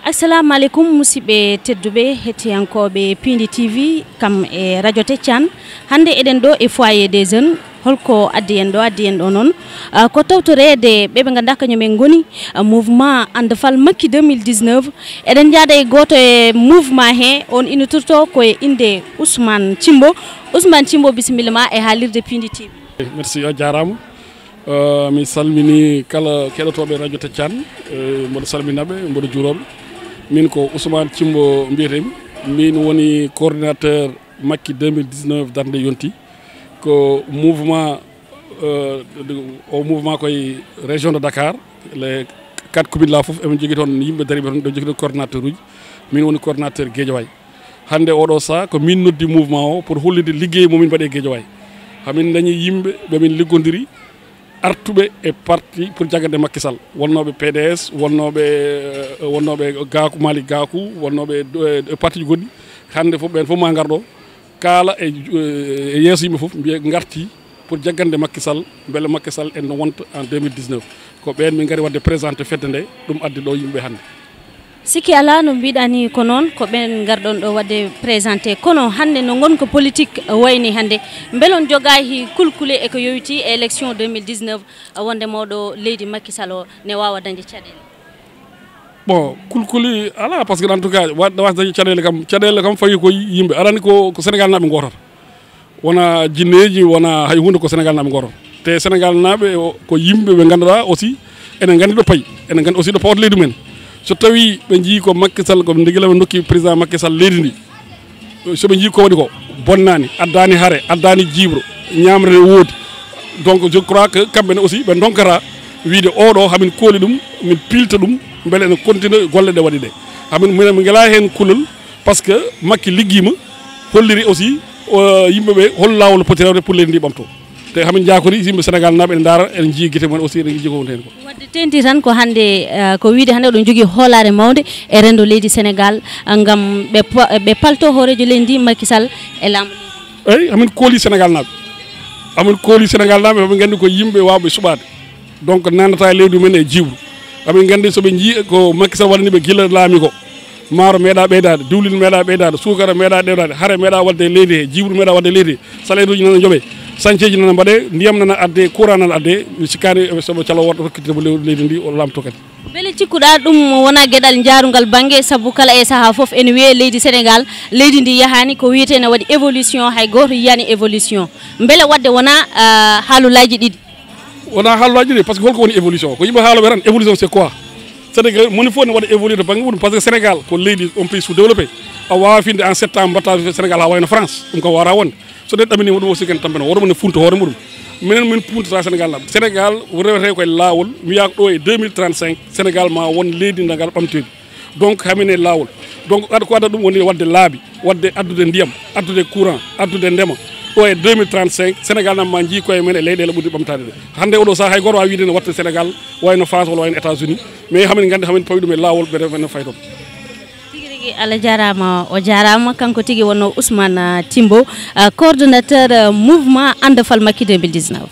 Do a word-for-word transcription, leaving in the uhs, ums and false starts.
Assalamu aleykum, musidɓe tedduɓe, hettiyankooɓe Piindi T V, kam e Radio Teccan. Hannde eɗen ɗo e Foyer des Jeunes. Holko addi en ɗo? Addi en ɗo noon, ah, ko tawtoreede ɓe ɓe ngannduɗaa kañum en ngoni, ah, mouvement Annda Fal Makki deux mille dix-neuf. Eɗen njaada e gooto e mouvement he, on innitorto ko e innde Ousmane Thimbo. Ousmane Thimbo, bisimilla ma e haalirde Piindi T V. Merci, a jaaraama. Eh, mi salmini kala keɗotooɓe Radio Teccan. Eh, mboɗo salmina ɓe, mboɗo juuroo ɓe. Min ko Ousmane Thimbo mbiyetee-mi. Min woni coordinateur Makki deux mille dix-neuf darnde yonti. Ko mouvement, eh, o mouvement koye région de Dakar, les quatre communes la fof, emin jogii toon yimɓe dariiɓe toon, ɗo jogii toon coordinateur uji. Min woni coordinateur Guédiawaye. Hannde oɗo saha ko min noddi mouvement o pour hollitde liggey mo min mbaɗi e Guédiawaye. Hamin dañi yimɓe ɓe min liggodiri, artuɓe e parti pour jaggande Macky Sall, wonnooɓe P D S, wonnooɓe, eh, wonnooɓe Gakou, Malick Gakou, wonnooɓe, eh, e parti ji goɗɗi. Hannde fof ɓeen fof ma ngar ɗo, kaala e, eh, e yeeso yimɓe fof, mbiya ngarti pour jaggande Macky Sall, mbele Macky Sall en no wonta en deux mille dix-neuf. Ko ɓeen min ngari waɗde présenté fedde nde, ɗum addi ɗo yimɓe hannde. Sikki alaa, no mbiɗa ni ko noon, ko ɓeen ngarɗon ɗo waɗde présenté. Kono hannde no ngonka politique wayni hannde, mbele on jogaaki kulkule e ko yowiti e élection deux mille dix-neuf, wonde mawɗo leydi Macky Sall o ne waawa dañde caɗeele? Bon, kulkuli alaa, parce que en tout cas, wa-, waas dañde caɗeele kam, caɗeele kam fawi ko yimɓe. Aɗa anndi ko, ko Sénégal naaɓe ngootata. Wona jinneeji, wona hay huunde, ko Sénégal naaɓe ngootata. Te Sénégal naaɓe o, ko yimɓe ɓe ngannduɗaa aussi, ene nganndi ɗo payi, ene nganndi aussi ɗo pawata leydi mumen. So tawi ɓe njii ko Macky Sall, ko ndegila ɓe ndokki président Macky Sall leydi ndi, so ɓe njii ko waɗi ko bonnaani, addaani hare, addaani jiiɓro, ñaamre ne woodi. Donc, je crois que kamɓe ne aussi ɓe ndonkata wiide oɗo hamin kooli ɗum, min piilta ɗum, mbele ene continue golle ɗe waɗi ɗe. Hamin, minen min ngalaa heen kulol, parce que Macky liggiima, holliri aussi, o, yimɓe ɓe hol laawol poti rewde pour leydi ndi ɓamto. Te hamin njaakori yimɓe Sénégal naaɓe ene ndaara, ene njii gite mumen aussi, ene njii ko woni heen ko. Wadde teeŋti tan ko hannde, eh, ko wiide hannde oɗon njogii hoolaare mawnde e renndo leydi Sénégal, eh, ngam ɓe pa-, ɓe palto hooreejo leydi ndi Macky Sall e laamu leydi. Eyi, hamin kooli Sénégal naaɓe. Hamin kooli Sénégal naaɓe, hamin nganndi ko yimɓe waawɓe suɓaade. Donc, nanata e leydi mumen e jiwru. Hamin nganndi so ɓe njii ko Macky Sall waɗani ɓe gila laami ko. Maaro meeɗa ɓeydaade, diwlin meeɗa ɓeydaade, suukara meeɗa ɓeydaade, hare meeɗa waɗde e leydi he, jiwru meeɗa waɗde e leydi he, salaire uji nana njoɓe, sañceeji nana mbaɗe, ndiyam nana adde, courant nana adde, mi sikkaani soɓe calo woto rokkitde mo leydi ndi, o laamto kadi. Mbele cikkuɗa ɗum wona geɗal njaarungal bannge, sabu kala e sahaa fof ene wiyee leydi Sénégal, leydi ndi yahaani ko wiyetee ne waɗi évolution, hay gooto yiyaani évolution. Mbele waɗde wona, ah, haalulaaji ɗiɗi? Wona haalulaaji ɗiɗi, parce que holko woni évolution? Ko yimɓe haaloɓe tan, évolution c'est quoi? C'est-à-dire que moni fof ne waɗa évoluer to bannge mum, parce que Sénégal ko leydi, un pays sous-développé. A waawaa finde en sept ans mbaɗta Sénégal haa wayno France, ɗum kam waawaa wonde. So neɗɗo ɗaminii mo ɗum aussi, ken tampere, hoore mum ne funta hoore muɗum. Minen min puntata Sénégal naaɓe. Sénégal rewetee koye laawol, mi wiya ko ɗo e deux mille trente-cinq, Sénégal ma won leydi ngal ɓamteeɗi. Donc, hamin e laawol. Donc, aɗa ko adda ɗum woni waɗde laabi, waɗde addude ndiyam, addude courant, addude ndema. Ɗo e deux mille trente-cinq, Sénégal naaɓe ma njii koye men e leyɗeele ɓurɗe ɓamtaade ɗe. Hannde oɗo saha, hay gooto waawaa wiide ne watta Sénégal wayno France walla wayno États-Unis, mais hamin nganndi hamin pawi ɗum e laawol, ɓe rewa no fayda. Tigi rigi, Allah jaaraama, o jaaraama. Kanko tigi wonno Ousmane, ah, Thimbo, ah, coordonnateur, ah, mouvement Annda Fal Makki deux mille dix-neuf.